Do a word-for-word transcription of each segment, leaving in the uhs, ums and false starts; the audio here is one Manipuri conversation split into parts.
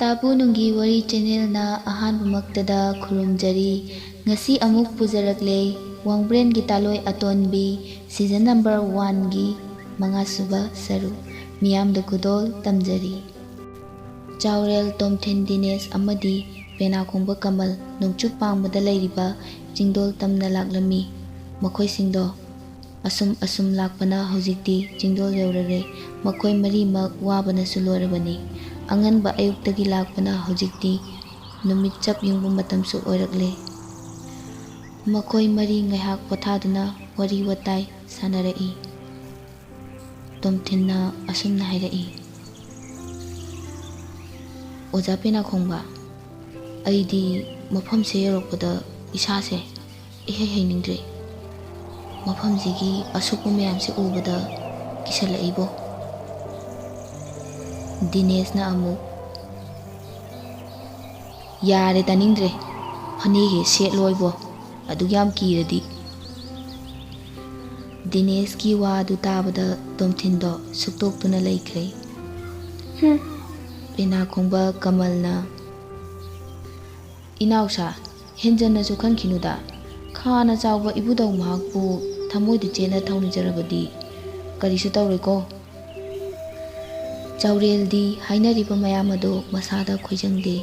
ꯇꯥꯕꯨ ꯅꯨꯡꯒꯤ ꯋꯥꯔꯤ ꯆꯦꯅꯦꯜꯅ ꯑꯍꯥꯟꯕꯃꯛꯇꯗ ꯈꯨꯔꯨꯝꯖꯔꯤ꯫ ꯉꯁꯤ ꯑꯃꯨꯛ ꯄꯨꯖꯔꯛꯂꯦ ꯋꯥꯡꯕ꯭ꯔꯦꯟꯒꯤ ꯇꯥꯂꯣꯏ ꯑꯇꯣꯟꯕꯤ ꯁꯤꯖꯟ ꯅꯝꯕꯔ ꯋꯥꯟꯒꯤ ꯃꯉꯥꯁꯨꯕ ꯁꯔꯨꯛ꯫ ꯃꯤꯌꯥꯝꯗ ꯈꯨꯗꯣꯜ ꯇꯝꯖꯔꯤ꯫ ꯆꯥꯎꯔꯦꯜ ꯇꯣꯝꯊꯤꯟ ꯗꯤꯅꯦꯁ ꯑꯃꯗꯤ ꯄꯦꯅꯥꯈꯣꯡꯕ ꯀꯃꯜ ꯅꯣꯡꯆꯨꯞ ꯄꯥꯡꯕꯗ ꯂꯩꯔꯤꯕ ꯆꯤꯡꯗꯣꯜ ꯇꯝꯅ ꯂꯥꯛꯂꯝꯃꯤ꯫ ꯃꯈꯣꯏꯁꯤꯡꯗꯣ ꯑꯁꯨꯝ ꯑꯁꯨꯝ ꯂꯥꯛꯄꯅ ꯍꯧꯖꯤꯛꯇꯤ ꯆꯤꯡꯗꯣꯜ ꯌꯧꯔꯔꯦ꯫ ꯃꯈꯣꯏ ꯃꯔꯤꯃꯛ ꯋꯥꯕꯅꯁꯨ ꯂꯣꯏꯔꯕꯅꯤ꯫ ꯑꯉꯟꯕ ꯑꯌꯨꯛꯇꯒꯤ ꯂꯥꯛꯄꯅ ꯍꯧꯖꯤꯛꯇꯤ ꯅꯨꯃꯤꯠ ꯆꯞ ꯌꯨꯡꯕ ꯃꯇꯝꯁꯨ ꯑꯣꯏꯔꯛꯂꯦ꯫ ꯃꯈꯣꯏ ꯃꯔꯤ ꯉꯥꯏꯍꯥꯛ ꯄꯣꯊꯥꯗꯨꯅ ꯋꯥꯔꯤ ꯋꯥꯇꯥꯏ ꯁꯥꯟꯅꯔꯛꯏ꯫ ꯇꯣꯝꯊꯤꯟꯅ ꯑꯁꯨꯝꯅ ꯍꯥꯏꯔꯛꯏ, "ꯑꯣꯖꯥ ꯄꯦꯅꯥꯈꯣꯡꯕ, ꯑꯩꯗꯤ ꯃꯐꯝꯁꯦ ꯌꯧꯔꯛꯄꯗ ꯏꯁꯥꯁꯦ ꯏꯍꯩ ꯍꯩꯅꯤꯡꯗ꯭ꯔꯦ꯫ ꯃꯐꯝꯁꯤꯒꯤ ꯑꯁꯣꯛꯄ ꯃꯌꯥꯝꯁꯦ ꯎꯕꯗ ꯀꯤꯁꯜꯂꯛꯏꯕꯣ꯫" ꯗꯤꯅꯦꯁꯅ ꯑꯃꯨꯛ, "ꯌꯥꯔꯦ, ꯇꯥꯅꯤꯡꯗ꯭ꯔꯦ꯫ ꯐꯅꯦꯛ ꯍꯦꯛ ꯁꯦꯠꯂꯣꯏꯕꯣ, ꯑꯗꯨꯛ ꯌꯥꯝ ꯀꯤꯔꯗꯤ꯫" ꯗꯤꯅꯦꯁꯀꯤ ꯋꯥꯗꯨ ꯇꯥꯕꯗ ꯇꯣꯝꯊꯤꯟꯗꯣ ꯁꯨꯛꯇꯣꯛꯇꯨꯅ ꯂꯩꯈ꯭ꯔꯦ꯫ ꯍꯨꯝ꯫ ꯄꯦꯅꯥꯈꯣꯡꯕ ꯀꯃꯜꯅ, "ꯏꯅꯥꯎꯁꯥ, ꯍꯦꯟꯖꯟꯅꯁꯨ ꯈꯟꯈꯤꯅꯨꯗ꯫ ꯈꯥꯅ ꯆꯥꯎꯕ ꯏꯕꯨꯙꯧ ꯃꯍꯥꯛꯄꯨ ꯊꯃꯣꯏꯗ ꯆꯦꯠꯅ ꯊꯧꯅꯤꯖꯔꯕꯗꯤ ꯀꯔꯤꯁꯨ ꯇꯧꯔꯣꯏꯀꯣ꯫" ꯆꯥꯎꯔꯦꯜꯗꯤ ꯍꯥꯏꯅꯔꯤꯕ ꯃꯌꯥꯝ ꯑꯗꯨ ꯃꯁꯥꯗ ꯈꯣꯏꯖꯪꯗꯦ꯫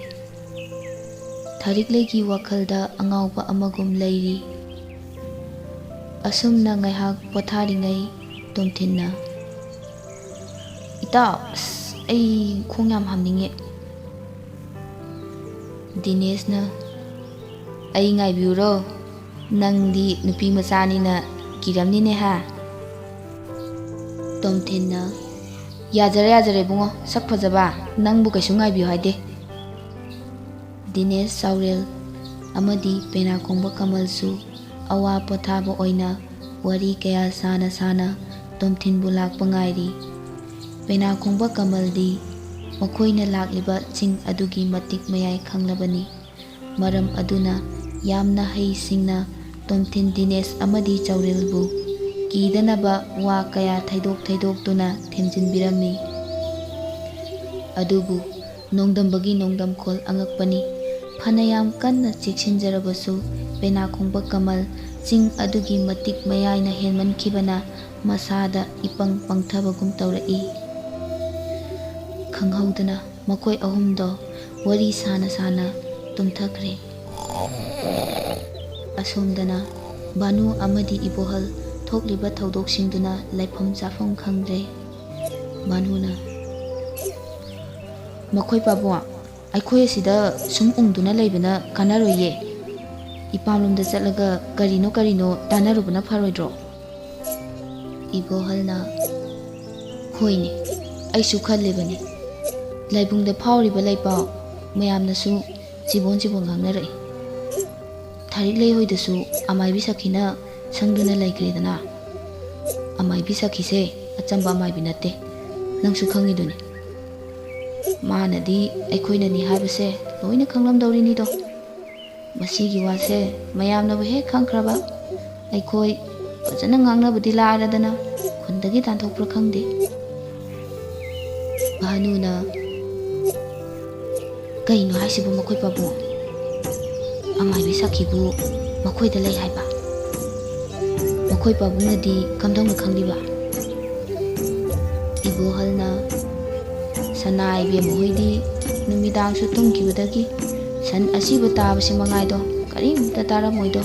ꯊꯥꯔꯤꯛꯂꯩꯒꯤ ꯋꯥꯈꯜꯗ ꯑꯉꯥꯎꯕ ꯑꯃꯒꯨꯝ ꯂꯩꯔꯤ꯫ ꯑꯁꯨꯝꯅ ꯉꯥꯏꯍꯥꯛ ꯄꯣꯊꯥꯔꯤꯉꯩ ꯇꯣꯝꯊꯤꯟꯅ, "ꯏꯇꯥꯎ, ꯑꯁ, ꯑꯩ ꯈꯣꯡ ꯌꯥꯝ ꯍꯥꯝꯅꯤꯡꯉꯦ꯫" ꯗꯤꯅꯦꯁꯅ, "ꯑꯩ ꯉꯥꯏꯕꯤꯌꯨꯔꯣ? ꯅꯪꯗꯤ ꯅꯨꯄꯤ ꯃꯆꯥꯅꯤꯅ ꯀꯤꯔꯝꯅꯤꯅꯦ ꯍꯥ?" ꯇꯣꯝꯊꯤꯟꯅ, "ꯌꯥꯖꯔꯦ, ꯌꯥꯖꯔꯦ ꯏꯕꯨꯡꯉꯣ, ꯁꯛ ꯐꯖꯕ, ꯅꯪꯕꯨ ꯀꯩꯁꯨ ꯉꯥꯏꯕꯤꯌꯨ ꯍꯥꯏꯗꯦ꯫" ꯗꯤꯅꯦꯁ ꯆꯥꯎꯔꯦꯜ ꯑꯃꯗꯤ ꯄꯦꯅꯥꯈꯣꯡꯕ ꯀꯃꯜꯁꯨ ꯑꯋꯥ ꯄꯣꯊꯥꯕ ꯑꯣꯏꯅ ꯋꯥꯔꯤ ꯀꯌꯥ ꯁꯥꯅ ꯁꯥꯅ ꯇꯣꯝꯊꯤꯟꯕꯨ ꯂꯥꯛꯄ ꯉꯥꯏꯔꯤ꯫ ꯄꯦꯅꯥꯈꯣꯡꯕ ꯀꯃꯜꯗꯤ ꯃꯈꯣꯏꯅ ꯂꯥꯛꯂꯤꯕ ꯆꯤꯡ ꯑꯗꯨꯒꯤ ꯃꯇꯤꯛ ꯃꯌꯥꯏ ꯈꯪꯂꯕꯅꯤ꯫ ꯃꯔꯝ ꯑꯗꯨꯅ ꯌꯥꯝꯅ ꯍꯩꯁꯤꯡꯅ ꯇꯣꯝꯊꯤꯟ ꯗꯤꯅꯦꯁ ꯑꯃꯗꯤ ꯆꯥꯎꯔꯦꯜꯕꯨ ꯀꯤꯗꯅꯕ ꯋꯥ ꯀꯌꯥ ꯊꯩꯗꯣꯛ ꯊꯩꯗꯣꯛꯇꯨꯅ ꯊꯦꯝꯖꯤꯟꯕꯤꯔꯝꯃꯤ꯫ ꯑꯗꯨꯕꯨ ꯅꯣꯡꯗꯝꯕꯒꯤ ꯅꯣꯡꯗꯝꯈꯣꯜ ꯑꯉꯛꯄꯅꯤ꯫ ꯐꯅꯌꯥꯝ ꯀꯟꯅ ꯆꯦꯛꯁꯤꯟꯖꯔꯕꯁꯨ, ꯄꯦꯅꯥ ꯈꯣꯡꯕ ꯀꯃꯜ ꯆꯤꯡ ꯑꯗꯨꯒꯤ ꯃꯇꯤꯛ ꯃꯌꯥꯏꯅ ꯍꯦꯟꯃꯟꯈꯤꯕꯅ ꯃꯁꯥꯗ ꯏꯄꯪ ꯄꯪꯊꯕꯒꯨꯝ ꯇꯧꯔꯛꯏ꯫ ꯈꯪꯍꯧꯗꯅ ꯃꯈꯣꯏ ꯑꯍꯨꯝꯗꯣ ꯋꯥꯔꯤ ꯁꯥꯅ ꯁꯥꯅ ꯇꯨꯝꯊꯈ꯭ꯔꯦ꯫ ꯑꯁꯣꯝꯗꯅ ꯚꯥꯅꯨ ꯑꯃꯗꯤ ꯏꯕꯣꯍꯜ ꯊꯣꯛꯂꯤꯕ ꯊꯧꯗꯣꯛꯁꯤꯡꯗꯨꯅ ꯂꯩꯐꯝ ꯆꯥꯐꯝ ꯈꯪꯗ꯭ꯔꯦ꯫ ꯚꯥꯅꯨꯅ, "ꯃꯈꯣꯏ ꯄꯥꯕꯨꯡ, ꯑꯩꯈꯣꯏ ꯑꯁꯤꯗ ꯁꯨꯝ ꯎꯪꯗꯨꯅ ꯂꯩꯕꯅ ꯀꯥꯟꯅꯔꯣꯏꯌꯦ꯫ ꯏꯄꯥꯝꯂꯣꯝꯗ ꯆꯠꯂꯒ ꯀꯔꯤꯅꯣ ꯀꯔꯤꯅꯣ ꯇꯥꯟꯅꯔꯨꯕꯅ ꯐꯔꯣꯏꯗ꯭ꯔꯣ?" ꯏꯕꯣꯍꯜꯅ, "ꯍꯣꯏꯅꯦ, ꯑꯩꯁꯨ ꯈꯜꯂꯤꯕꯅꯤ꯫ ꯂꯥꯏꯕꯨꯡꯗ ꯐꯥꯎꯔꯤꯕ ꯂꯩꯄꯥꯎ ꯃꯌꯥꯝꯅꯁꯨ ꯆꯤꯕꯣꯟ ꯆꯤꯕꯣꯟ ꯉꯥꯡꯅꯔꯛꯏ꯫ ꯊꯥꯔꯤꯛ ꯂꯩꯍꯣꯏꯗꯁꯨ ꯑꯃꯥꯏꯕꯤ ꯁꯈꯤꯅ ꯁꯪꯗꯨꯅ ꯂꯩꯈ꯭ꯔꯦꯗꯅ꯫ ꯑꯃꯥꯏꯕꯤ ꯁꯈꯤꯁꯦ ꯑꯆꯝꯕ ꯑꯃꯥꯏꯕꯤ ꯅꯠꯇꯦ, ꯅꯪꯁꯨ ꯈꯪꯉꯤꯗꯨꯅꯤ꯫ ꯃꯥꯅꯗꯤ ꯑꯩꯈꯣꯏꯅꯅꯤ ꯍꯥꯏꯕꯁꯦ ꯂꯣꯏꯅ ꯈꯪꯂꯝꯗꯧꯔꯤꯅꯤꯗꯣ꯫ ꯃꯁꯤꯒꯤ ꯋꯥꯁꯦ ꯃꯌꯥꯝꯅꯕꯨ ꯍꯦꯛ ꯈꯪꯈ꯭ꯔꯕ, ꯑꯩꯈꯣꯏ ꯐꯖꯅ ꯉꯥꯡꯅꯕꯗꯤ ꯂꯥꯏꯔꯗꯅ ꯈꯨꯟꯗꯒꯤ ꯇꯥꯟꯊꯣꯛꯄ꯭ꯔꯥ ꯈꯪꯗꯦ꯫" ꯚꯥꯅꯨꯅ, "ꯀꯩꯅꯣ ꯍꯥꯏꯁꯤꯕꯨ ꯃꯈꯣꯏ ꯄꯥꯕꯨꯡ? ꯑꯃꯥꯏꯕꯤ ꯁꯥꯈꯤꯕꯨ ꯃꯈꯣꯏꯗ ꯂꯩ ꯍꯥꯏꯕ? ꯃꯈꯣꯏ ꯄꯥꯕꯨꯡꯅꯗꯤ ꯀꯝꯗꯧꯅ ꯈꯪꯂꯤꯕ?" ꯏꯕꯣꯍꯜꯅ, "ꯁꯅꯥ ꯏꯕꯦꯝꯃ ꯍꯣꯏꯗꯤ ꯅꯨꯃꯤꯗꯥꯡꯁꯨ ꯇꯨꯝꯈꯤꯕꯗꯒꯤ ꯁꯟ ꯑꯁꯤꯕ ꯇꯥꯕꯁꯤ ꯃꯉꯥꯏꯗꯣ ꯀꯔꯤꯝꯇ ꯇꯥꯔꯝꯃꯣꯏꯗꯣ꯫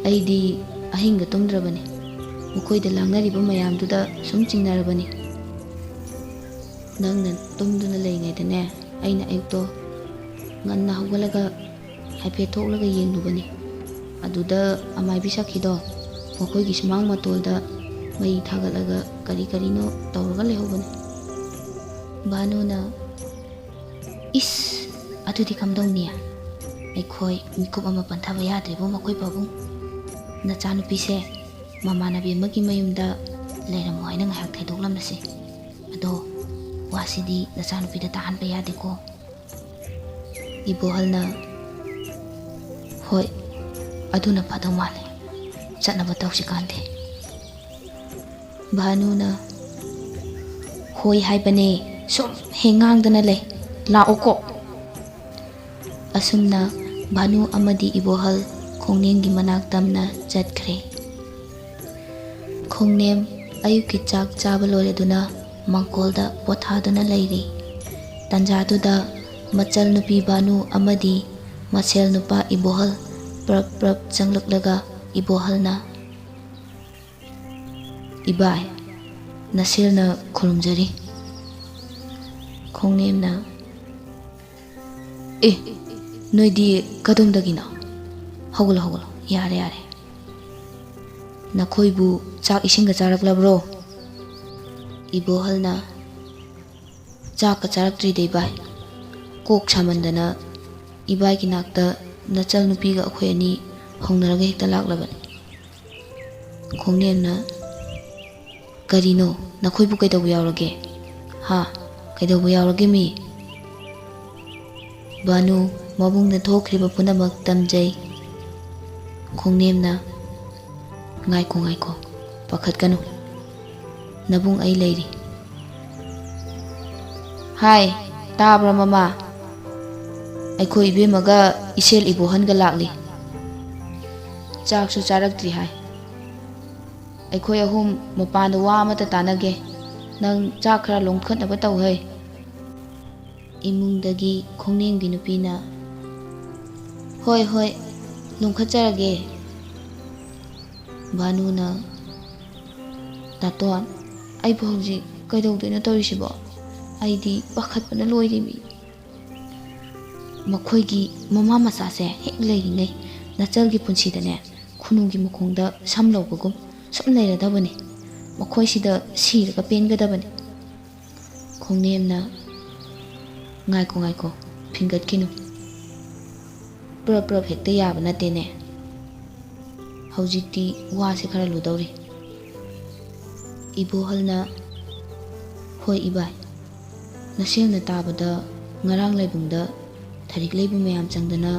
ꯑꯩꯗꯤ ꯑꯍꯤꯡꯒ ꯇꯨꯝꯗ꯭ꯔꯕꯅꯤ꯫ ꯃꯈꯣꯏꯗ ꯂꯥꯡꯅꯔꯤꯕ ꯃꯌꯥꯝꯗꯨꯗ ꯁꯨꯝ ꯆꯤꯡꯅꯔꯕꯅꯤ꯫ ꯅꯪꯅ ꯇꯨꯝꯗꯨꯅ ꯂꯩꯔꯤꯉꯩꯗꯅꯦ, ꯑꯩꯅ ꯑꯌꯨꯛꯇꯣ ꯉꯟꯅ ꯍꯧꯒꯠꯂꯒ ꯍꯥꯏꯐꯦꯠ ꯊꯣꯛꯂꯒ ꯌꯦꯡꯂꯨꯕꯅꯤ꯫ ꯑꯗꯨꯗ ꯑꯃꯥꯏꯕꯤ ꯁꯥꯈꯤꯗꯣ ꯃꯈꯣꯏꯒꯤ ꯁꯨꯃꯥꯡ ꯃꯇꯣꯜꯗ ꯃꯩ ꯊꯥꯒꯠꯂꯒ ꯀꯔꯤ ꯀꯔꯤꯅꯣ ꯇꯧꯔꯒ ꯂꯩꯍꯧꯕꯅꯤ꯫" ꯚꯥꯅꯨꯅ, "ꯏꯁ, ꯑꯗꯨꯗꯤ ꯀꯝꯗꯧꯅꯤ? ꯑꯩꯈꯣꯏ ꯃꯤꯀꯨꯞ ꯑꯃ ꯄꯟꯊꯕ ꯌꯥꯗ꯭ꯔꯤꯕꯣ ꯃꯈꯣꯏ ꯄꯥꯕꯨꯡ? ꯅꯆꯥꯅꯨꯄꯤꯁꯦ ꯃꯃꯥꯟꯅꯕꯤ ꯑꯃꯒꯤ ꯃꯌꯨꯝꯗ ꯂꯩꯔꯝꯃꯣ ꯍꯥꯏꯅ ꯉꯥꯏꯍꯥꯛ ꯊꯩꯗꯣꯛꯂꯝꯂꯁꯤ꯫ ꯑꯗꯣ ꯋꯥꯁꯤꯗꯤ ꯅꯆꯥꯅꯨꯄꯤꯗ ꯇꯥꯍꯟꯕ ꯌꯥꯗꯦꯀꯣ꯫" ꯏꯕꯣꯍꯜꯅ, "ꯍꯣꯏ, ꯑꯗꯨꯅ ꯐꯗꯧ ꯃꯥꯜꯂꯦ꯫ ꯆꯠꯅꯕ ꯇꯧꯁꯤ ꯀꯥꯟꯗꯦ꯫" ꯚꯥꯅꯨꯅ, "ꯍꯣꯏ ꯍꯥꯏꯕꯅꯦ, ꯁꯨꯝ ꯍꯦꯛ ꯉꯥꯡꯗꯅ ꯂꯩ꯫ ꯂꯥꯛꯑꯣꯀꯣ꯫ ꯑꯁꯨꯝꯅ ꯚꯥꯅꯨ ꯑꯃꯗꯤ ꯏꯕꯣꯍꯜ ꯈꯣꯡꯅꯦꯝꯒꯤ ꯃꯅꯥꯛ ꯇꯝꯅ ꯆꯠꯈ꯭ꯔꯦ꯫ ꯈꯣꯡꯅꯦꯝ ꯑꯌꯨꯛꯀꯤ ꯆꯥꯛ ꯆꯥꯕ ꯂꯣꯏꯔꯗꯨꯅ ꯃꯥꯡꯀꯣꯜꯗ ꯄꯣꯊꯥꯗꯨꯅ ꯂꯩꯔꯤ꯫ ꯇꯟꯖꯥꯗꯨꯗ ꯃꯆꯜ ꯅꯨꯄꯤ ꯚꯥꯅꯨ ꯑꯃꯗꯤ ꯃꯁꯦꯜ ꯅꯨꯄꯥ ꯏꯕꯣꯍꯜ ꯄ꯭ꯔꯞ ꯄ꯭ꯔꯞ ꯆꯪꯂꯛꯂꯒ ꯏꯕꯣꯍꯜꯅ, "ꯏꯕꯥꯏ, ꯅꯁꯦꯜꯅ ꯈꯨꯔꯨꯝꯖꯔꯤ꯫" ꯈꯣꯡꯅꯦꯝꯅ, "ꯑꯦ, ꯅꯣꯏꯗꯤ ꯀꯗꯣꯝꯗꯒꯤꯅꯣ? ꯍꯧꯒꯠꯂꯣ, ꯍꯧꯒꯠꯂꯣ, ꯌꯥꯔꯦ, ꯌꯥꯔꯦ꯫ ꯅꯈꯣꯏꯕꯨ ꯆꯥꯛ ꯏꯁꯤꯡꯒ ꯆꯥꯔꯛꯂꯕ꯭ꯔꯣ?" ꯏꯕꯣꯍꯜꯅ, "ꯆꯥꯛꯀ ꯆꯥꯔꯛꯇ꯭ꯔꯤꯗ ꯏꯕꯥꯏ꯫ ꯀꯣꯛ ꯁꯥꯃꯟꯗꯅ ꯏꯕꯥꯏꯒꯤ ꯅꯥꯛꯇ ꯅꯆꯜ ꯅꯨꯄꯤꯒ ꯑꯩꯈꯣꯏ ꯑꯅꯤ ꯍꯧꯅꯔꯒ ꯍꯦꯛꯇ ꯂꯥꯛꯂꯕꯅꯤ꯫" ꯈꯣꯡꯅꯦꯝꯅ, "ꯀꯔꯤꯅꯣ? ꯅꯈꯣꯏꯕꯨ ꯀꯩꯗꯧꯕ ꯌꯥꯎꯔꯒꯦ? ꯍꯥ? ꯀꯩꯗꯧꯕ ꯌꯥꯎꯔꯒꯦ ꯃꯤ?" ꯚꯥꯅꯨ, ꯃꯕꯨꯡꯅ ꯊꯣꯛꯈ꯭ꯔꯤꯕ ꯄꯨꯝꯅꯃꯛ ꯇꯝꯖꯩ꯫ ꯈꯣꯡꯅꯦꯝꯅ, "ꯉꯥꯏꯈꯣ, ꯉꯥꯏꯈꯣ, ꯄꯥꯈꯠꯀꯅꯨ꯫ ꯅꯕꯨꯡ ꯑꯩ ꯂꯩꯔꯤ꯫" "ꯍꯥꯏ, ꯇꯥꯕ꯭ꯔꯥ ꯃꯃꯥ? ꯑꯩꯈꯣꯏ ꯏꯕꯦꯝꯃꯒ ꯏꯁꯦꯜ ꯏꯕꯣꯍꯟꯒ ꯂꯥꯛꯂꯤ꯫ ꯆꯥꯛꯁꯨ ꯆꯥꯔꯛꯇ꯭ꯔꯤ ꯍꯥꯏ꯫ ꯑꯩꯈꯣꯏ ꯑꯍꯨꯝ ꯃꯄꯥꯟꯗ ꯋꯥ ꯑꯃꯇ ꯇꯥꯟꯅꯒꯦ꯫ ꯅꯪ ꯆꯥꯛ ꯈꯔ ꯂꯣꯝꯈꯠꯅꯕ ꯇꯧ ꯍꯩ꯫" ꯏꯃꯨꯡꯗꯒꯤ ꯈꯣꯡꯅꯦꯝꯒꯤ ꯅꯨꯄꯤꯅ, "ꯍꯣꯏ, ꯍꯣꯏ, ꯂꯣꯝꯈꯠꯆꯔꯒꯦ꯫" ꯚꯥꯅꯨꯅ, "ꯇꯥꯇꯣꯟ, ꯑꯩꯕꯨ ꯍꯧꯖꯤꯛ ꯀꯩꯗꯧꯗꯣꯏꯅꯣ ꯇꯧꯔꯤꯁꯤꯕꯣ? ꯑꯩꯗꯤ ꯄꯥꯈꯠꯄꯅ ꯂꯣꯏꯔꯦꯃꯤ꯫" ꯃꯈꯣꯏꯒꯤ ꯃꯃꯥ ꯃꯆꯥꯁꯦ ꯍꯦꯛ ꯂꯩꯔꯤꯉꯩ ꯅꯆꯜꯒꯤ ꯄꯨꯟꯁꯤꯗꯅꯦ, ꯈꯨꯅꯨꯒꯤ ꯃꯈꯣꯡꯗ ꯁꯝ ꯂꯧꯕꯒꯨꯝ ꯁꯨꯝ ꯂꯩꯔꯗꯕꯅꯤ꯫ ꯃꯈꯣꯏꯁꯤꯗ ꯁꯤꯔꯒ ꯄꯦꯟꯒꯗꯕꯅꯤ꯫ ꯈꯣꯡꯅꯦꯝꯅ, "ꯉꯥꯏꯈꯣ, ꯉꯥꯏꯈꯣ, ꯐꯤꯡꯒꯠꯈꯤꯅꯨ꯫ ꯄ꯭ꯔꯞ ꯄ꯭ꯔꯞ ꯍꯦꯛꯇ ꯌꯥꯕ ꯅꯠꯇꯦꯅꯦ꯫ ꯍꯧꯖꯤꯛꯇꯤ ꯋꯥꯁꯦ ꯈꯔ ꯂꯨꯗꯧꯔꯤ꯫" ꯏꯕꯣꯍꯜꯅ, "ꯍꯣꯏ ꯏꯕꯥꯏ, ꯅꯁꯦꯜꯅ ꯇꯥꯕꯗ ꯉꯔꯥꯡ ꯂꯥꯏꯕꯨꯡꯗ ꯊꯔꯤꯛ ꯂꯩꯕ ꯃꯌꯥꯝ ꯆꯪꯗꯅ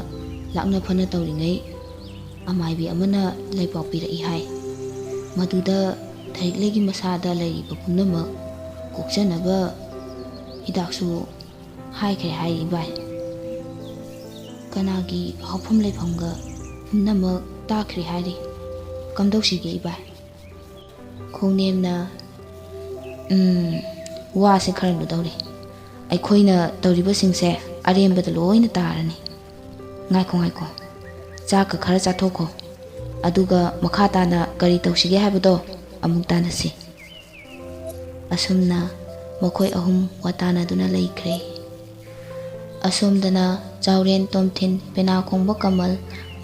ꯂꯥꯛꯅ ꯐꯅ ꯇꯧꯔꯤꯉꯩ ꯑꯃꯥꯏꯕꯤ ꯑꯃꯅ ꯂꯥꯏꯄꯥꯎ ꯄꯤꯔꯛꯏ ꯍꯥꯏ꯫ ꯃꯗꯨꯗ ꯊꯔꯤꯛꯂꯩꯒꯤ ꯃꯁꯥꯗ ꯂꯩꯔꯤꯕ ꯄꯨꯝꯅꯃꯛ ꯀꯣꯛꯆꯅꯕ ꯍꯤꯗꯥꯛꯁꯨ ꯍꯥꯏꯈ꯭ꯔꯦ ꯍꯥꯏꯔꯤ ꯏꯕꯥꯏ꯫ ꯀꯅꯥꯒꯤ ꯍꯧꯐꯝ ꯂꯩꯐꯝꯒ ꯄꯨꯝꯅꯃꯛ ꯇꯥꯈ꯭ꯔꯦ ꯍꯥꯏꯔꯤ꯫ ꯀꯝꯗꯧꯁꯤꯒꯦ ꯏꯕꯥꯏ? ꯈꯣꯡꯅꯦꯝꯅ, "ꯎꯝ, ꯋꯥꯁꯦ ꯈꯔ ꯂꯨꯗꯧꯔꯤ꯫ ꯑꯩꯈꯣꯏꯅ ꯇꯧꯔꯤꯕꯁꯤꯡꯁꯦ ꯑꯔꯦꯝꯕꯗ ꯂꯣꯏꯅ ꯇꯥꯔꯅꯤ꯫ ꯉꯥꯏꯈꯣ, ꯉꯥꯏꯈꯣ꯫ ꯆꯥꯛꯀ ꯈꯔ ꯆꯥꯊꯣꯛꯈꯣ꯫ ꯑꯗꯨꯒ ꯃꯈꯥ ꯇꯥꯅ ꯀꯔꯤ ꯇꯧꯁꯤꯒꯦ ꯍꯥꯏꯕꯗꯣ ꯑꯃꯨꯛ ꯇꯥꯟꯅꯁꯤ꯫" ꯑꯁꯨꯝꯅ ꯃꯈꯣꯏ ꯑꯍꯨꯝ ꯋꯥꯇꯥꯅꯗꯨꯅ ꯂꯩꯈ꯭ꯔꯦ꯫ ꯑꯁꯣꯝꯗꯅ ꯆꯥꯎꯔꯦꯟ, ꯇꯣꯝꯊꯤꯟ, ꯄꯦꯅꯥ ꯈꯣꯡꯕ ꯀꯃꯜ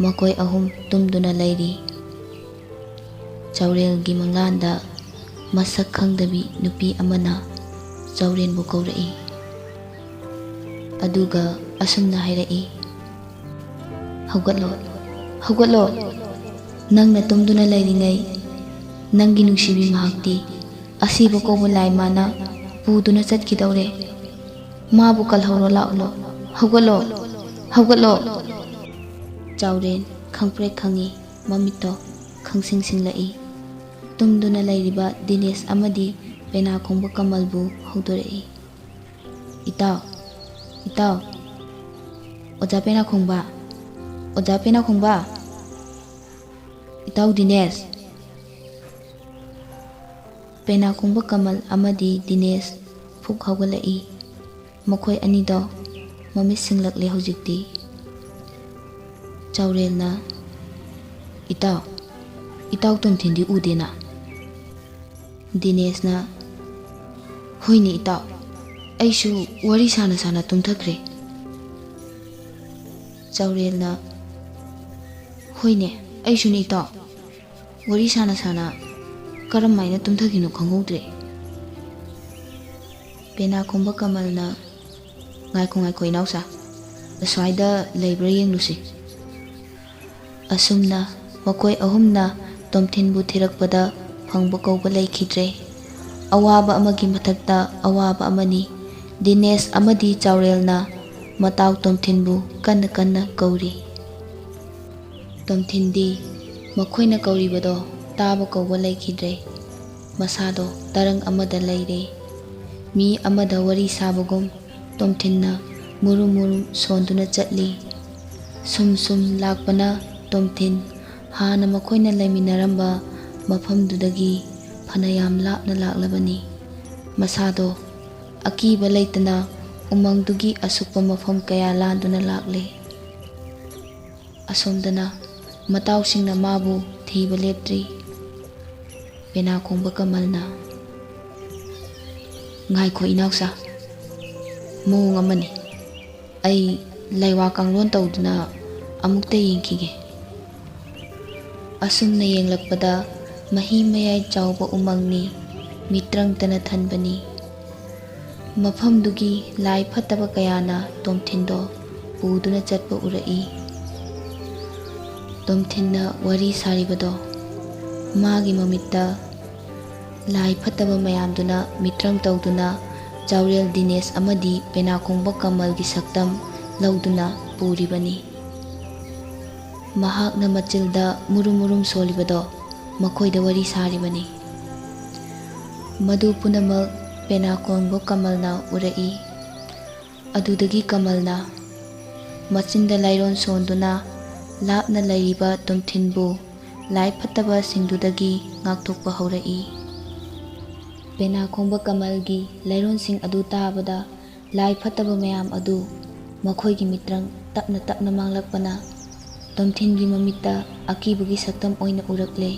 ꯃꯈꯣꯏ ꯑꯍꯨꯝ ꯇꯨꯝꯗꯨꯅ ꯂꯩꯔꯤ꯫ ꯆꯥꯎꯔꯦꯜꯒꯤ ꯃꯪꯂꯥꯟꯗ ꯃꯁꯛ ꯈꯪꯗꯕꯤ ꯅꯨꯄꯤ ꯑꯃꯅ ꯆꯥꯎꯔꯦꯟꯕꯨ ꯀꯧꯔꯛꯏ꯫ ꯑꯗꯨꯒ ꯑꯁꯨꯝꯅ ꯍꯥꯏꯔꯛꯏ, "ꯍꯧꯒꯠꯂꯣ, ꯍꯧꯒꯠꯂꯣ꯫ ꯅꯪꯅ ꯇꯨꯝꯗꯨꯅ ꯂꯩꯔꯤꯉꯩ ꯅꯪꯒꯤ ꯅꯨꯡꯁꯤꯕꯤ ꯃꯍꯥꯛꯇꯤ ꯑꯁꯤꯕ ꯀꯧꯕ ꯂꯥꯏ ꯃꯥꯅ ꯄꯨꯗꯨꯅ ꯆꯠꯈꯤꯗꯧꯔꯦ꯫ ꯃꯥꯕꯨ ꯀꯜꯍꯧꯔꯣ ꯂꯥꯛꯂꯣ꯫ ꯍꯧꯒꯠꯂꯣ, ꯍꯧꯒꯠꯂꯣ꯫" ꯆꯥꯎꯔꯦꯟ ꯈꯪꯄ꯭ꯔꯦꯛ ꯈꯪꯉꯤ, ꯃꯃꯤꯠꯇꯣ ꯈꯪꯁꯤꯡ ꯁꯤꯡꯂꯛꯏ꯫ ꯇꯨꯝꯗꯨꯅ ꯂꯩꯔꯤꯕ ꯗꯤꯅꯦꯁ ꯑꯃꯗꯤ ꯄꯦꯅꯥ ꯈꯣꯡꯕ ꯀꯃꯜꯕꯨ ꯍꯧꯗꯣꯔꯛꯏ꯫ "ꯏꯇꯥꯎ, ꯏꯇꯥꯎ, ꯑꯣꯖꯥ ꯄꯦꯅꯥ ꯈꯣꯡꯕ, ꯑꯣꯖꯥ ꯄꯦꯅꯥ ꯈꯣꯡꯕ, ꯏꯇꯥꯎ ꯗꯤꯅꯦꯁ!" ꯄꯦꯅꯥ ꯈꯣꯡꯕ ꯀꯃꯜ ꯑꯃꯗꯤ ꯗꯤꯅꯦꯁ ꯐꯨꯛ ꯍꯧꯒꯠꯂꯛꯏ꯫ ꯃꯈꯣꯏ ꯑꯅꯤꯗꯣ ꯃꯃꯤꯠ ꯁꯤꯡꯂꯛꯂꯦ ꯍꯧꯖꯤꯛꯇꯤ꯫ ꯆꯥꯎꯔꯦꯜꯅ, "ꯏꯇꯥꯎ, ꯏꯇꯥꯎ ꯇꯣꯝꯊꯤꯟꯗꯤ ꯎꯗꯦꯅ?" ꯗꯤꯅꯦꯁꯅ, "ꯍꯣꯏꯅꯦ ꯏꯇꯥꯎ, ꯑꯩꯁꯨ ꯋꯥꯔꯤ ꯁꯥꯅ ꯁꯥꯅ ꯇꯨꯝꯊꯈ꯭ꯔꯦ꯫" ꯆꯥꯎꯔꯦꯜꯅ, "ꯍꯣꯏꯅꯦ, ꯑꯩꯁꯨꯅꯦ ꯏꯇꯥꯎ, ꯋꯥꯔꯤ ꯁꯥꯅ ꯁꯥꯅ ꯀꯔꯝ ꯍꯥꯏꯅ ꯇꯨꯝꯊꯈꯤꯅꯣ ꯈꯪꯍꯧꯗ꯭ꯔꯦ꯫" ꯄꯦꯅꯥ ꯈꯣꯡꯕ ꯀꯃꯜꯅ, "ꯉꯥꯏꯈꯣ, ꯉꯥꯏꯈꯣ ꯏꯅꯥꯎꯆꯥ, ꯑꯁ꯭ꯋꯥꯏꯗ ꯂꯩꯕ꯭ꯔꯥ ꯌꯦꯡꯂꯨꯁꯤ꯫" ꯑꯁꯨꯝꯅ ꯃꯈꯣꯏ ꯑꯍꯨꯝꯅ ꯇꯣꯝꯊꯤꯟꯕꯨ ꯊꯤꯔꯛꯄꯗ ꯐꯪꯕ ꯀꯧꯕ ꯂꯩꯈꯤꯗ꯭ꯔꯦ꯫ ꯑꯋꯥꯕ ꯑꯃꯒꯤ ꯃꯊꯛꯇ ꯑꯋꯥꯕ ꯑꯃꯅꯤ꯫ ꯗꯤꯅꯦꯁ ꯑꯃꯗꯤ ꯆꯥꯎꯔꯦꯜꯅ ꯃꯇꯥꯎ ꯇꯣꯝꯊꯤꯟꯕꯨ ꯀꯟꯅ ꯀꯟꯅ ꯀꯧꯔꯤ꯫ ꯇꯣꯝꯊꯤꯟꯗꯤ ꯃꯈꯣꯏꯅ ꯀꯧꯔꯤꯕꯗꯣ ꯇꯥꯕ ꯀꯧꯕ ꯂꯩꯈꯤꯗ꯭ꯔꯦ꯫ ꯃꯁꯥꯗꯣ ꯇꯔꯪ ꯑꯃꯗ ꯂꯩꯔꯦ꯫ ꯃꯤ ꯑꯃꯗ ꯋꯥꯔꯤ ꯁꯥꯕꯒꯨꯝ ꯇꯣꯝꯊꯤꯟꯅ ꯃꯨꯔꯨꯝ ꯃꯨꯔꯨꯝ ꯁꯣꯟꯗꯨꯅ ꯆꯠꯂꯤ꯫ ꯁꯨꯝ ꯁꯨꯝ ꯂꯥꯛꯄꯅ ꯇꯣꯝꯊꯤꯟ ꯍꯥꯟꯅ ꯃꯈꯣꯏꯅ ꯂꯩꯃꯤꯟꯅꯔꯝꯕ ꯃꯐꯝꯗꯨꯗꯒꯤ ꯐꯅꯌꯥꯝ ꯂꯥꯞꯅ ꯂꯥꯛꯂꯕꯅꯤ꯫ ꯃꯁꯥꯗꯣ ꯑꯀꯤꯕ ꯂꯩꯇꯅ ꯎꯃꯪꯗꯨꯒꯤ ꯑꯁꯨꯛꯄ ꯃꯐꯝ ꯀꯌꯥ ꯂꯥꯟꯗꯨꯅ ꯂꯥꯛꯂꯦ꯫ ꯑꯁꯣꯝꯗꯅ ꯃꯇꯥꯎꯁꯤꯡꯅ ꯃꯥꯕꯨ ꯊꯤꯕ ꯂꯦꯞꯇ꯭ꯔꯤ꯫ ꯄꯦꯅꯥ ꯈꯣꯡꯕ ꯀꯃꯜꯅ, "ꯉꯥꯏꯈꯣ ꯏꯅꯥꯎꯆꯥ, ꯃꯑꯣꯡ ꯑꯃꯅꯤ꯫ ꯑꯩ ꯂꯩꯋꯥ ꯀꯥꯡꯂꯣꯟ ꯇꯧꯗꯨꯅ ꯑꯃꯨꯛꯇ ꯌꯦꯡꯈꯤꯒꯦ"꯫ ꯑꯁꯨꯝꯅ ꯌꯦꯡꯂꯛꯄꯗ ꯃꯍꯤ ꯃꯌꯥꯏ ꯆꯥꯎꯕ ꯎꯃꯪꯅꯤ, ꯃꯤꯇ꯭ꯔꯪꯇꯅ ꯊꯟꯕꯅꯤ꯫ ꯃꯐꯝꯗꯨꯒꯤ ꯂꯥꯏ ꯐꯠꯇꯕ ꯀꯌꯥꯅ ꯇꯣꯝꯊꯤꯟꯗꯣ ꯄꯨꯗꯨꯅ ꯆꯠꯄ ꯎꯔꯛꯏ꯫ ꯇꯣꯝꯊꯤꯟꯅ ꯋꯥꯔꯤ ꯁꯥꯔꯤꯕꯗꯣ ꯃꯥꯒꯤ ꯃꯃꯤꯠꯇ ꯂꯥꯏ ꯐꯠꯇꯕ ꯃꯌꯥꯝꯗꯨꯅ ꯃꯤꯇ꯭ꯔꯪ ꯇꯧꯗꯨꯅ ꯆꯥꯎꯔꯦꯜ ꯗꯤꯅꯦꯁ ꯑꯃꯗꯤ ꯄꯦꯅꯥꯈꯣꯡꯕ ꯀꯃꯜꯒꯤ ꯁꯛꯇꯝ ꯂꯧꯗꯨꯅ ꯄꯨꯔꯤꯕꯅꯤ꯫ ꯃꯍꯥꯛꯅ ꯃꯆꯤꯜꯗ ꯃꯨꯔꯨꯝ ꯃꯨꯔꯨꯝ ꯁꯣꯜꯂꯤꯕꯗꯣ ꯃꯈꯣꯏꯗ ꯋꯥꯔꯤ ꯁꯥꯔꯤꯕꯅꯤ꯫ ꯃꯗꯨ ꯄꯨꯝꯅꯃꯛ ꯄꯦꯅꯥꯈꯣꯡꯕ ꯀꯃꯜꯅ ꯎꯔꯛꯏ꯫ ꯑꯗꯨꯗꯒꯤ ꯀꯃꯜꯅ ꯃꯆꯤꯟꯗ ꯂꯥꯏꯔꯣꯟ ꯁꯣꯟꯗꯨꯅ ꯂꯥꯞꯅ ꯂꯩꯔꯤꯕ ꯇꯣꯝꯊꯤꯟꯕꯨ ꯂꯥꯏ ꯐꯠꯇꯕꯁꯤꯡꯗꯨꯗꯒꯤ ꯉꯥꯛꯊꯣꯛꯄ ꯍꯧꯔꯛꯏ꯫ ꯄꯦꯅꯥꯈꯣꯡꯕ ꯀꯃꯜꯒꯤ ꯂꯥꯏꯔꯣꯟꯁꯤꯡ ꯑꯗꯨ ꯇꯥꯕꯗ ꯂꯥꯏ ꯐꯠꯇꯕ ꯃꯌꯥꯝ ꯑꯗꯨ ꯃꯈꯣꯏꯒꯤ ꯃꯤꯇ꯭ꯔꯪ ꯇꯞꯅ ꯇꯞꯅ ꯃꯥꯡꯂꯛꯄꯅ ꯇꯣꯝꯊꯤꯟꯒꯤ ꯃꯃꯤꯠꯇ ꯑꯀꯤꯕꯒꯤ ꯁꯛꯇꯝ ꯑꯣꯏꯅ ꯎꯔꯛꯂꯦ꯫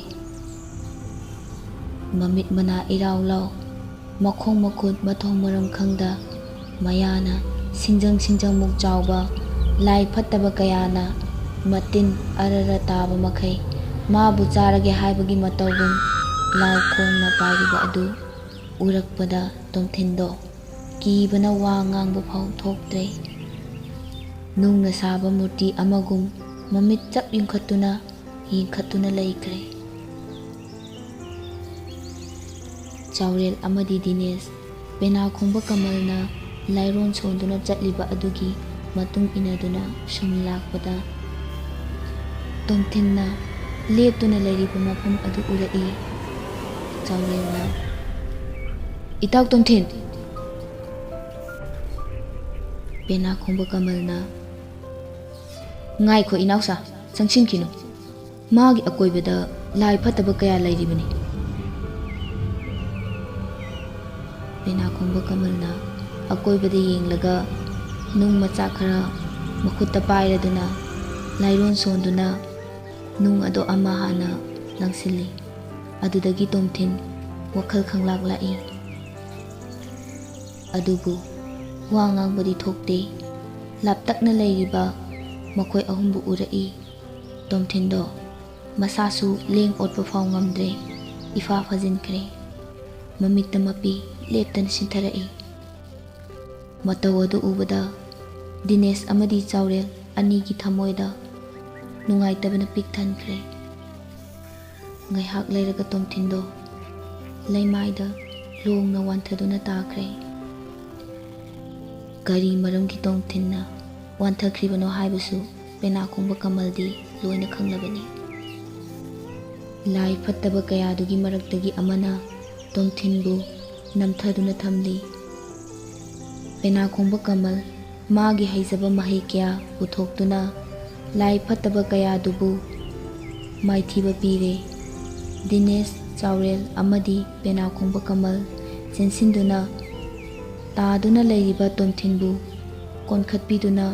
ꯃꯃꯤꯠ ꯃꯅꯥ ꯏꯔꯥꯎ ꯂꯥꯎ, ꯃꯈꯣꯡ ꯃꯈꯨꯠ ꯃꯊꯣꯡ ꯃꯔꯝ ꯈꯪꯗ, ꯃꯌꯥꯅ ꯁꯤꯡꯖꯪ ꯁꯤꯡꯖꯪꯃꯨꯛ ꯆꯥꯎꯕ, ꯂꯥꯏ ꯐꯠꯇꯕ ꯀꯌꯥꯅ ꯃꯇꯤꯟ ꯑꯔꯔ ꯇꯥꯕ ꯃꯈꯩ ꯃꯥꯕꯨ ꯆꯥꯔꯒꯦ ꯍꯥꯏꯕꯒꯤ ꯃꯇꯧꯒꯨꯝ ꯂꯥꯎ ꯈꯣꯡꯅ ꯄꯥꯏꯔꯤꯕ ꯑꯗꯨ ꯎꯔꯛꯄꯗ ꯇꯣꯝꯊꯤꯟꯗꯣ ꯀꯤꯕꯅ ꯋꯥ ꯉꯥꯡꯕ ꯐꯥꯎ ꯊꯣꯛꯇ꯭ꯔꯦ꯫ ꯅꯨꯡꯅ ꯁꯥꯕ ꯃꯨꯔꯇꯤ ꯑꯃꯒꯨꯝ ꯃꯃꯤꯠ ꯆꯞ ꯌꯨꯡꯈꯠꯇꯨꯅ ꯌꯦꯡꯈꯠꯇꯨꯅ ꯂꯩꯈ꯭ꯔꯦ꯫ ꯆꯥꯎꯔꯦꯜ ꯑꯃꯗꯤ ꯗꯤꯅꯦꯁ ꯄꯦꯅꯥ ꯈꯣꯡꯕ ꯀꯃꯜꯅ ꯂꯥꯏꯔꯣꯟ ꯁꯣꯟꯗꯨꯅ ꯆꯠꯂꯤꯕ ꯑꯗꯨꯒꯤ ꯃꯇꯨꯡ ꯏꯟꯅꯗꯨꯅ ꯁꯨꯝ ꯂꯥꯛꯄꯗ ꯇꯣꯝꯊꯤꯟꯅ ꯂꯦꯞꯇꯨꯅ ꯂꯩꯔꯤꯕ ꯃꯐꯝ ꯑꯗꯨ ꯎꯔꯛꯏ꯫ ꯆꯥꯎꯔꯦꯜꯅ, "ꯏꯇꯥꯎ ꯇꯣꯝꯊꯤꯟ, ꯄꯦꯅꯥ ꯈꯣꯡꯕ ꯀꯃꯜꯅ, "ꯉꯥꯏꯈꯣ ꯏꯅꯥꯎꯁꯥ, ꯆꯪꯁꯤꯟꯈꯤꯅꯨ꯫ ꯃꯥꯒꯤ ꯑꯀꯣꯏꯕꯗ ꯂꯥꯏ ꯐꯠꯇꯕ ꯀꯌꯥ ꯂꯩꯔꯤꯕꯅꯤ꯫" ꯄꯦꯅꯥ ꯈꯣꯡꯕ ꯀꯃꯜꯅ ꯑꯀꯣꯏꯕꯗ ꯌꯦꯡꯂꯒ ꯅꯨꯡ ꯃꯆꯥ ꯈꯔ ꯃꯈꯨꯠꯇ ꯄꯥꯏꯔꯗꯨꯅ ꯂꯥꯏꯔꯣꯟ ꯁꯣꯟꯗꯨꯅ ꯅꯨꯡ ꯑꯗꯣ ꯑꯃ ꯍꯥꯟꯅ ꯂꯪꯁꯤꯜꯂꯤ꯫ ꯑꯗꯨꯗꯒꯤ ꯇꯣꯝꯊꯤꯟ ꯋꯥꯈꯜ ꯈꯪꯂꯥꯛ ꯂꯥꯛꯏ꯫ ꯑꯗꯨꯕꯨ ꯋꯥ ꯉꯥꯡꯕꯗꯤ ꯊꯣꯛꯇꯦ꯫ ꯂꯥꯞꯇꯛꯅ ꯂꯩꯔꯤꯕ ꯃꯈꯣꯏ ꯑꯍꯨꯝꯕꯨ ꯎꯔꯛꯏ꯫ ꯇꯣꯝꯊꯤꯟꯗꯣ ꯃꯁꯥꯁꯨ ꯂꯦꯡ ꯑꯣꯠꯄ ꯐꯥꯎ ꯉꯝꯗ꯭ꯔꯦ, ꯏꯐꯥ ꯐꯥꯖꯤꯟꯈ꯭ꯔꯦ꯫ ꯃꯃꯤꯠꯇ ꯃꯄꯤ ꯂꯦꯞꯇꯅ ꯁꯤꯟꯊꯔꯛꯏ꯫ ꯃꯇꯧ ꯑꯗꯨ ꯎꯕꯗ ꯗꯤꯅꯦꯁ ꯑꯃꯗꯤ ꯆꯥꯎꯔꯦꯜ ꯑꯅꯤꯒꯤ ꯊꯃꯣꯏꯗ ꯅꯨꯡꯉꯥꯏꯇꯕꯅ ꯄꯤꯛ ꯊꯟꯈ꯭ꯔꯦ꯫ ꯉꯥꯏꯍꯥꯛ ꯂꯩꯔꯒ ꯇꯣꯝꯊꯤꯟꯗꯣ ꯂꯩꯃꯥꯏꯗ ꯂꯣꯡꯅ ꯋꯥꯟꯊꯗꯨꯅ ꯇꯥꯈ꯭ꯔꯦ꯫ ꯀꯔꯤ ꯃꯔꯝꯒꯤ ꯇꯣꯝꯊꯤꯟꯅ ꯋꯥꯟꯊꯈ꯭ꯔꯤꯕꯅꯣ ꯍꯥꯏꯕꯁꯨ ꯄꯦꯅꯥ ꯈꯣꯡꯕ ꯀꯃꯜꯗꯤ ꯂꯣꯏꯅ ꯈꯪꯂꯕꯅꯤ꯫ ꯂꯥꯏ ꯐꯠꯇꯕ ꯀꯌꯥꯗꯨꯒꯤ ꯃꯔꯛꯇꯒꯤ ꯑꯃꯅ ꯇꯣꯝꯊꯤꯟꯕꯨ ꯅꯝꯊꯗꯨꯅ ꯊꯝꯂꯤ꯫ ꯄꯦꯅꯥ ꯈꯣꯡꯕ ꯀꯃꯜ ꯃꯥꯒꯤ ꯍꯩꯖꯕ ꯃꯍꯩ ꯀꯌꯥ ꯄꯨꯊꯣꯛꯇꯨꯅ ꯂꯥꯏ ꯐꯠꯇꯕ ꯀꯌꯥꯗꯨꯕꯨ ꯃꯥꯏꯊꯤꯕ ꯄꯤꯔꯦ꯫ ꯗꯤꯅꯦꯁ, ꯆꯥꯎꯔꯦꯜ ꯑꯃꯗꯤ ꯄꯦꯅꯥ ꯈꯣꯡꯕ ꯀꯃꯜ ꯆꯦꯟꯁꯤꯟꯗꯨꯅ ꯇꯥꯗꯨꯅ ꯂꯩꯔꯤꯕ ꯇꯣꯝꯊꯤꯟꯕꯨ ꯀꯣꯟꯈꯠꯄꯤꯗꯨꯅ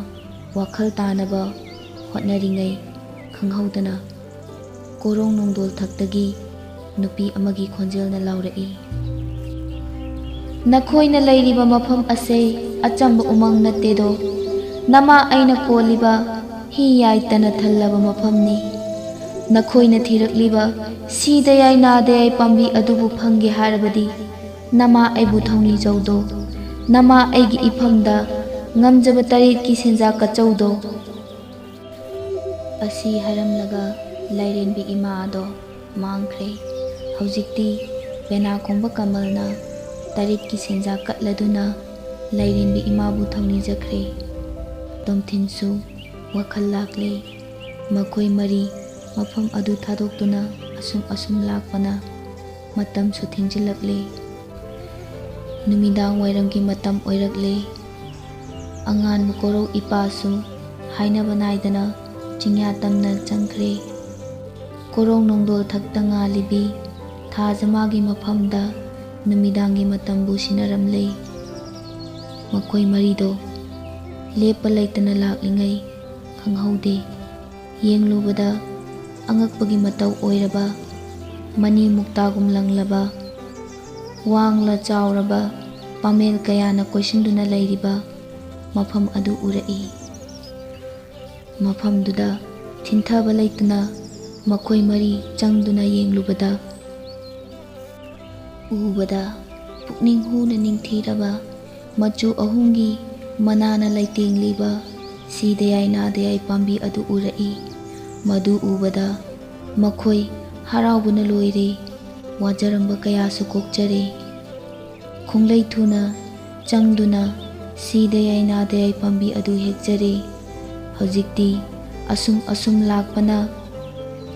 ꯋꯥꯈꯜ ꯇꯥꯅꯕ ꯍꯣꯠꯅꯔꯤꯉꯩ ꯈꯪꯍꯧꯗꯅ ꯀꯣꯔꯣꯡ ꯅꯣꯡꯗꯣꯜ ꯊꯛꯇꯒꯤ ꯅꯨꯄꯤ ꯑꯃꯒꯤ ꯈꯣꯟꯖꯦꯜꯅ ꯂꯥꯎꯔꯛꯏ, "ꯅꯈꯣꯏꯅ ꯂꯩꯔꯤꯕ ꯃꯐꯝ ꯑꯁꯦ ꯑꯆꯝꯕ ꯎꯃꯪ ꯅꯠꯇꯦꯗꯣ꯫ ꯅꯃꯥ ꯑꯩꯅ ꯀꯣꯜꯂꯤꯕ ꯍꯤ ꯌꯥꯏꯇꯅ ꯊꯜꯂꯕ ꯃꯐꯝꯅꯤ꯫ ꯅꯈꯣꯏꯅ ꯊꯤꯔꯛꯂꯤꯕ ꯁꯤꯗ ꯌꯥꯏ ꯅꯥꯗ ꯌꯥꯏ ꯄꯥꯝꯕꯤ ꯑꯗꯨꯕꯨ ꯐꯪꯒꯦ ꯍꯥꯏꯔꯕꯗꯤ ꯅꯃꯥ ꯑꯩꯕꯨ ꯊꯧꯅꯤꯖꯧꯗꯣ꯫ ꯅꯃꯥ ꯑꯩꯒꯤ ꯏꯐꯝꯗ ꯉꯝꯖꯕ ꯇꯔꯦꯠꯀꯤ ꯁꯦꯟꯖꯥ ꯀꯠꯆꯧꯗꯣ꯫" ꯑꯁꯤ ꯍꯥꯏꯔꯝꯂꯒ ꯂꯥꯏꯔꯦꯟꯕꯤ ꯏꯃꯥ ꯑꯗꯣ ꯃꯥꯡꯈ꯭ꯔꯦ꯫ ꯍꯧꯖꯤꯛꯇꯤ ꯄꯦꯅꯥ ꯈꯣꯡꯕ ꯀꯃꯜꯅ ꯇꯔꯦꯠꯀꯤ ꯁꯦꯟꯖꯥ ꯀꯠꯂꯗꯨꯅ ꯂꯥꯏꯔꯦꯟꯕꯤ ꯏꯃꯥꯕꯨ ꯊꯧꯅꯤꯖꯈ꯭ꯔꯦ꯫ ꯇꯣꯝꯊꯤꯟꯁꯨ ꯋꯥꯈꯜ ꯂꯥꯛꯂꯦ꯫ ꯃꯈꯣꯏ ꯃꯔꯤ ꯃꯐꯝ ꯑꯗꯨ ꯊꯥꯗꯣꯛꯇꯨꯅ ꯑꯁꯨꯝ ꯑꯁꯨꯝ ꯂꯥꯛꯄꯅ ꯃꯇꯝꯁꯨ ꯊꯦꯡꯖꯤꯜꯂꯛꯂꯦ꯫ ꯅꯨꯃꯤꯗꯥꯡ ꯋꯥꯏꯔꯝꯒꯤ ꯃꯇꯝ ꯑꯣꯏꯔꯛꯂꯦ꯫ ꯑꯉꯥꯟꯕ ꯀꯣꯔꯧ ꯏꯄꯥꯁꯨ ꯍꯥꯏꯅꯕ ꯅꯥꯏꯗꯅ ꯆꯤꯡꯌꯥ ꯇꯝꯅ ꯆꯪꯈ꯭ꯔꯦ꯫ ꯀꯣꯔꯧ ꯅꯣꯡꯗꯣꯜ ꯊꯛꯇ ꯉꯥꯜꯂꯤꯕꯤ ꯊꯥꯖꯃꯥꯒꯤ ꯃꯐꯝꯗ ꯅꯨꯃꯤꯗꯥꯡꯒꯤ ꯃꯇꯝꯕꯨ ꯁꯤꯟꯅꯔꯝꯂꯦ꯫ ꯃꯈꯣꯏ ꯃꯔꯤꯗꯣ ꯂꯦꯞꯄ ꯂꯩꯇꯅ ꯂꯥꯛꯂꯤꯉꯩ ꯈꯪꯍꯧꯗꯦ꯫ ꯌꯦꯡꯂꯨꯕꯗ ꯑꯉꯛꯄꯒꯤ ꯃꯇꯧ ꯑꯣꯏꯔꯕ, ꯃꯅꯤ ꯃꯨꯛꯇꯥꯒꯨꯝ ꯂꯪꯂꯕ, ꯋꯥꯡꯂ ꯆꯥꯎꯔꯕ ꯄꯥꯃꯦꯜ ꯀꯌꯥꯅ ꯀꯣꯏꯁꯤꯟꯗꯨꯅ ꯂꯩꯔꯤꯕ ꯃꯐꯝ ꯑꯗꯨ ꯎꯔꯛꯏ꯫ ꯃꯐꯝꯗꯨꯗ ꯊꯤꯟꯊꯕ ꯂꯩꯇꯅ ꯃꯈꯣꯏ ꯃꯔꯤ ꯆꯪꯗꯨꯅ ꯌꯦꯡꯂꯨꯕꯗ, ꯎꯕꯗ ꯄꯨꯛꯅꯤꯡ ꯍꯨꯅ ꯅꯤꯡꯊꯤꯔꯕ ꯃꯆꯨ ꯑꯍꯨꯝꯒꯤ ꯃꯅꯥꯅ ꯂꯩꯇꯦꯡꯂꯤꯕ ꯁꯤꯗꯌꯥꯏ ꯅꯥꯗꯌꯥꯏ ꯄꯥꯝꯕꯤ ꯑꯗꯨ ꯎꯔꯛꯏ꯫ ꯃꯗꯨ ꯎꯕꯗ ꯃꯈꯣꯏ ꯍꯔꯥꯎꯕꯅ ꯂꯣꯏꯔꯦ꯫ ꯋꯥꯖꯔꯝꯕ ꯀꯌꯥꯁꯨ ꯀꯣꯛꯆꯔꯦ꯫ ꯈꯣꯡꯂꯩ ꯊꯨꯅ ꯆꯪꯗꯨꯅ ꯁꯤꯗꯌꯥꯏ ꯅꯥꯗꯌꯥꯏ ꯄꯥꯝꯕꯤ ꯑꯗꯨ ꯍꯦꯛꯆꯔꯦ꯫ ꯍꯧꯖꯤꯛꯇꯤ ꯑꯁꯨꯝ ꯑꯁꯨꯝ ꯂꯥꯛꯄꯅ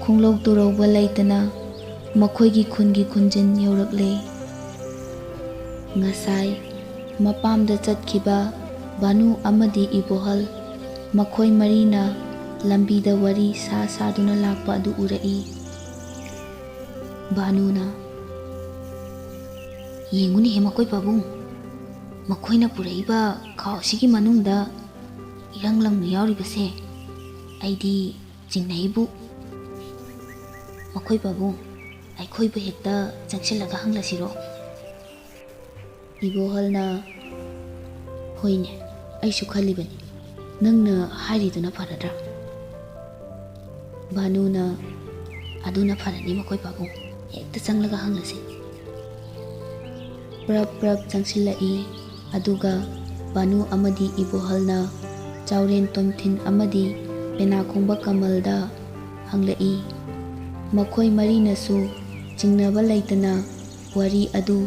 ꯈꯣꯡꯂꯧ ꯇꯨꯔꯧꯕ ꯂꯩꯇꯅ ꯃꯈꯣꯏꯒꯤ ꯈꯨꯟꯒꯤ ꯈꯨꯟꯖꯤꯟ ꯌꯧꯔꯛꯂꯦ꯫ ꯉꯁꯥꯏ ꯃꯄꯥꯝꯗ ꯆꯠꯈꯤꯕ ꯚꯥꯅꯨ ꯑꯃꯗꯤ ꯏꯕꯣꯍꯜ, ꯃꯈꯣꯏ ꯃꯔꯤꯅ ꯂꯝꯕꯤꯗ ꯋꯥꯔꯤ ꯁꯥ ꯁꯥꯗꯨꯅ ꯂꯥꯛꯄ ꯑꯗꯨ ꯎꯔꯛꯏ꯫ ꯚꯥꯅꯨꯅ, "ꯌꯦꯡꯉꯨꯅꯦꯍꯦ ꯃꯈꯣꯏ ꯄꯥꯕꯨꯡ, ꯃꯈꯣꯏꯅ ꯄꯨꯔꯛꯏꯕ ꯈꯥꯎ ꯑꯁꯤꯒꯤ ꯃꯅꯨꯡꯗ ꯏꯔꯪ ꯂꯪꯅ ꯌꯥꯎꯔꯤꯕꯁꯦ ꯑꯩꯗꯤ ꯆꯤꯡꯅꯩꯕꯨ꯫ ꯃꯈꯣꯏ ꯄꯥꯕꯨꯡ, ꯑꯩꯈꯣꯏꯕꯨ ꯍꯦꯛꯇ ꯆꯪꯁꯤꯜꯂꯒ ꯍꯪꯂꯁꯤꯔꯣ?" ꯏꯕꯣꯍꯜꯅ, "ꯍꯣꯏꯅꯦ, ꯑꯩꯁꯨ ꯈꯜꯂꯤꯕꯅꯤ, ꯅꯪꯅ ꯍꯥꯏꯔꯤꯗꯨꯅ ꯐꯔꯗ꯭ꯔꯥ?" ꯚꯥꯅꯨꯅ, "ꯑꯗꯨꯅ ꯐꯔꯅꯤ ꯃꯈꯣꯏ ꯄꯥꯕꯨꯡ, ꯍꯦꯛꯇ ꯆꯪꯂꯒ ꯍꯪꯂꯁꯤ꯫" ꯄ꯭ꯔꯞ ꯄ꯭ꯔꯞ ꯆꯪꯁꯤꯜꯂꯛꯏ꯫ ꯑꯗꯨꯒ ꯚꯥꯅꯨ ꯑꯃꯗꯤ ꯏꯕꯣꯍꯜꯅ ꯆꯥꯎꯔꯦꯟ ꯇꯣꯝꯊꯤꯟ ꯑꯃꯗꯤ ꯄꯦꯅꯥ ꯈꯣꯡꯕ ꯀꯃꯜꯗ ꯍꯪꯂꯛꯏ꯫ ꯃꯈꯣꯏ ꯃꯔꯤꯅꯁꯨ ꯆꯤꯡꯅꯕ ꯂꯩꯇꯅ ꯋꯥꯔꯤ ꯑꯗꯨ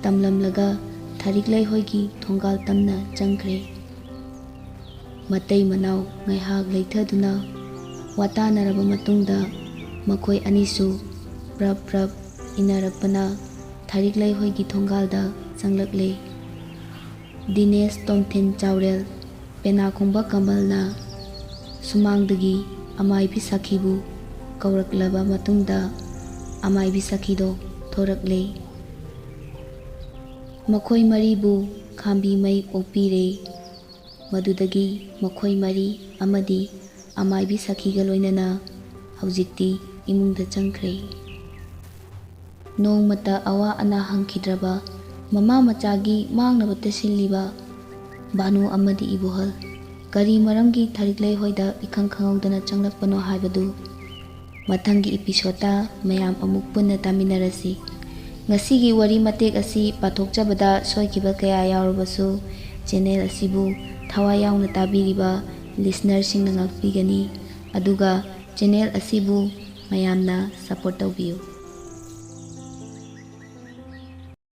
ꯇꯝꯂꯝꯂꯒ ꯊꯥꯔꯤꯛ ꯂꯩꯍꯣꯏꯒꯤ ꯊꯣꯡꯒꯥꯜ ꯇꯝꯅ ꯆꯪꯈ꯭ꯔꯦ꯫ ꯃꯇꯩ ꯃꯅꯥꯎ ꯉꯥꯏꯍꯥꯛ ꯂꯩꯊꯗꯨꯅ ꯋꯥꯇꯥꯅꯔꯕ ꯃꯇꯨꯡꯗ ꯃꯈꯣꯏ ꯑꯅꯤꯁꯨ ꯄ꯭ꯔꯞ ꯄ꯭ꯔꯞ ꯏꯟꯅꯔꯛꯄꯅ ꯊꯥꯔꯤꯛ ꯂꯩꯍꯣꯏꯒꯤ ꯊꯣꯡꯒꯥꯜꯗ ꯆꯪꯂꯛꯂꯦ꯫ ꯗꯤꯅꯦꯁ ꯇꯣꯝꯊꯤꯟ ꯆꯥꯎꯔꯦꯜ ꯄꯦꯅꯥ ꯈꯣꯡꯕ ꯀꯃꯜꯅ ꯁꯨꯃꯥꯡꯗꯒꯤ ꯑꯃꯥꯏꯕꯤ ꯁꯥꯈꯤꯕꯨ ꯀꯧꯔꯛꯂꯕ ꯃꯇꯨꯡꯗ ꯑꯃꯥꯏꯕꯤ ꯁꯥꯈꯤꯗꯣ ꯊꯣꯔꯛꯂꯦ꯫ ꯃꯈꯣꯏ ꯃꯔꯤꯕꯨ ꯈꯥꯝꯕꯤ ꯃꯩ ꯑꯣꯛꯄꯤꯔꯦ꯫ ꯃꯗꯨꯗꯒꯤ ꯃꯈꯣꯏ ꯃꯔꯤ ꯑꯃꯗꯤ ꯑꯃꯥꯏꯕꯤ ꯁꯥꯈꯤꯒ ꯂꯣꯏꯅꯅ ꯍꯧꯖꯤꯛꯇꯤ ꯏꯃꯨꯡꯗ ꯆꯪꯈ꯭ꯔꯦ꯫ ꯅꯣꯡꯃꯇ ꯑꯋꯥ ꯑꯅꯥ ꯍꯪꯈꯤꯗ꯭ꯔꯕ ꯃꯃꯥ ꯃꯆꯥꯒꯤ ꯃꯥꯡꯅꯕꯇ ꯁꯤꯜꯂꯤꯕ ꯚꯥꯅꯨ ꯑꯃꯗꯤ ꯏꯕꯣꯍꯜ ꯀꯔꯤ ꯃꯔꯝꯒꯤ ꯊꯔꯤꯛꯂꯩ ꯍꯣꯏꯗ ꯏꯈꯪ ꯈꯪꯍꯧꯗꯅ ꯆꯪꯂꯛꯄꯅꯣ ꯍꯥꯏꯕꯗꯨ ꯃꯊꯪꯒꯤ ꯏꯄꯤꯁꯣꯗꯇ ꯃꯌꯥꯝ ꯑꯃꯨꯛ ꯄꯨꯟꯅ ꯇꯥꯃꯤꯟꯅꯔꯁꯤ꯫ ꯉꯁꯤꯒꯤ ꯋꯥꯔꯤ ꯃꯇꯦꯛ ꯑꯁꯤ ꯄꯥꯊꯣꯛꯆꯕꯗ ꯁꯣꯏꯈꯤꯕ ꯀꯌꯥ ꯌꯥꯎꯔꯕꯁꯨ ꯆꯦꯅꯦꯜ ꯑꯁꯤꯕꯨ ꯊꯋꯥꯏ ꯌꯥꯎꯅ ꯇꯥꯕꯤꯔꯤꯕ ꯂꯤꯁꯅꯔꯁꯤꯡꯅ ꯉꯥꯛꯄꯤꯒꯅꯤ꯫ ꯑꯗꯨꯒ ꯆꯦꯅꯦꯜ ꯑꯁꯤꯕꯨ ꯃꯌꯥꯝꯅ ꯁꯄꯣꯔꯠ ꯇꯧꯕꯤꯌꯨ꯫